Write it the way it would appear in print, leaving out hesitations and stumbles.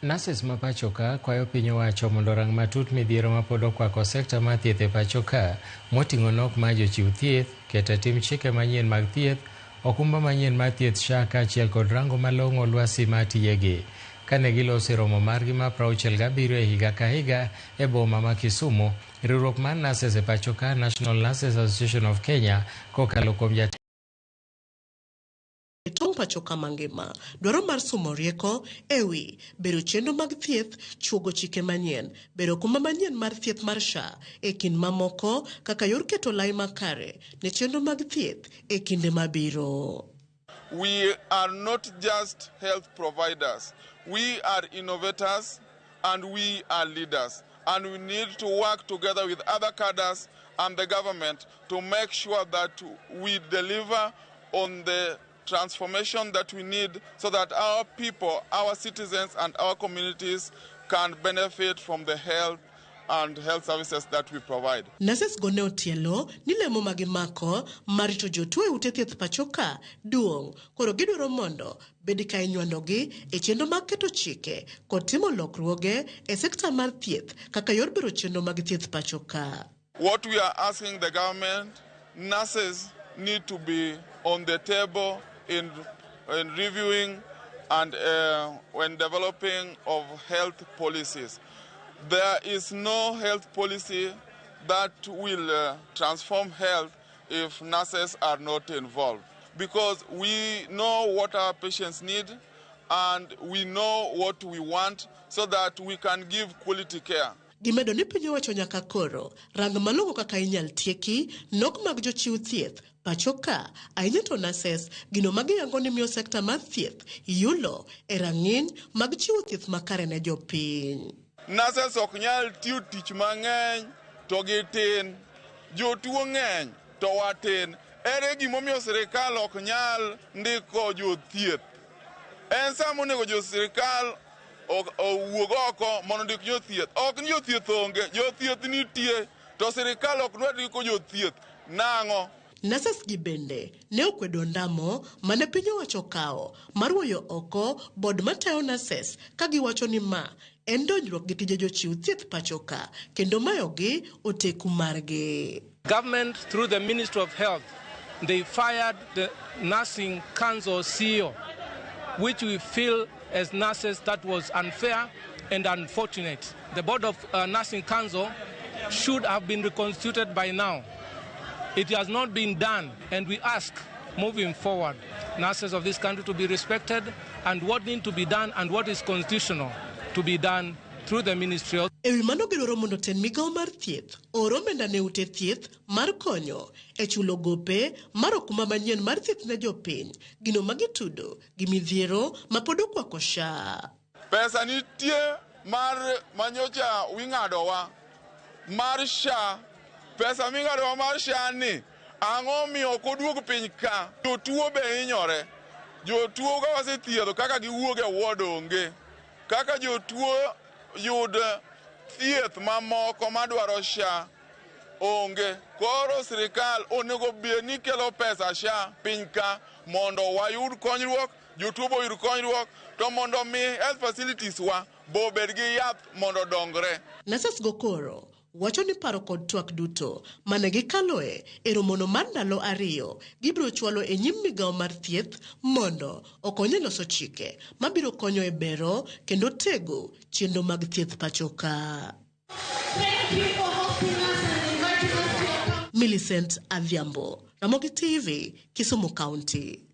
Nurses ma pacho ka kwayo piny owacho mondo orang matut midhiero mapod okwako sekta mar thieth e pacho ka moting'o nok mar jochiw thieth, keto e tim chike manyien mag thieth, okumba manyien mar thieth SHA kaachiel kod rango malong'o lwasi mar tijegi. Kane giloso e romo margi mar 67 e higa ka higa e boma ma Kisumu, riwruok mar nurses e pacho ka National Nurses Association of Kenya kokalo kuom jatend E tong' pachoka mangima, dwaro mar somo rieko e wi bero chenro mag thieth, chuogo chike manyien, bero okumba manyien mar thieth mar SHA, e kind mamoko kaka yor keto lai makare ne chenro mag thieth e kinde mabiro. We are not just health providers, we are innovators and we are leaders. And we need to work together with other cadres and the government to make sure that we deliver on the transformation that we need so that our people, our citizens and our communities can benefit from the health and health services that we provide. Nurses go ne otielo ni lemo ma gimako mar rito jotuo e ute thieth pacho ka duong' koro gidwaro mondo bed ka inywandogi e chenro mag keto chike kod timo lokruoge e sekta mar thieth kaka yor bero chenro mag thieth pacho ka. What we are asking the government, nurses need to be on the table in reviewing and when developing of health policies. There is no health policy that will transform health if nurses are not involved, because we know what our patients need and we know what we want so that we can give quality care. Gimedo ni piny owacho nyaka koro rang malong'o kaka inyal tieki nok mag jochiw thieth pacho ka, ahinya to nurses, gino ma giyango ni miyo sekta mar thieth yulo e rang'iny mag chiwo thieth makare ne jopiny. Nurses ok nyal tiyo tich mang'eny to gitin. Jotuo ng'eny to watin. Ere gimomiyo sirikal ok nyal ndiko jothieth? En sama onego jo sirikal owuog oko mondo ondik jothieth. Ok ni jothieth onge, jothieth nitie, to sirikal ok dwa ndiko jothieth. Nang'o? Nurses gi bende ne okwedo ondamo mane piny owacho okawo mar wuoyo oko board matayo nurses ka giwacho ni ma en donjruok gi tije jochiw thieth pacho ka kendo mayogi oteku margi. Government, through the Ministry of Health, they fired the Nursing Council CEO, which we feel as nurses that was unfair and unfortunate. The Board of Nursing Council should have been reconstituted by now. It has not been done, and we ask, moving forward, nurses of this country to be respected and what needs to be done and what is constitutional to be done through the ministry. E wi mano, gidwaro mondo tend migawo mar thieth oor omenda ne ute thieth mar konyo e chulo gope mar okumba manyien mar thieth ne jopiny, gino ma gitudo gi midhiero ma pod okwako SHA. Pesa nitie mar manyocha wing'adowa mar SHA. Pesa ming'adowa mar SHA ni ang'o miyo ok oduog piny ka? Jotuo be hinyore. Jotuo ka wasethiedho kaka giwuok e ward onge. Kaka jotuo yud thieth mamoko madwaro SHA onge. Koro sirikal onego bed ni kelo pesa SHA piny ka mondo wayud konyruok, jotuo bo oyud konyruok, to mondo mi health facilities wa bo obed gi yath mondo odongre. Nurses go koro wacho ni paro kod twak duto mane gikaloe e romono mar ndalo 2 gibiro chwalo e nyim migawo mar thieth mondo okony e loso chike mabiro konyo e bero kendo tego chenro mag thieth pacho ka. Millicent Adhiambo, Ramogi TV, Kisumu County.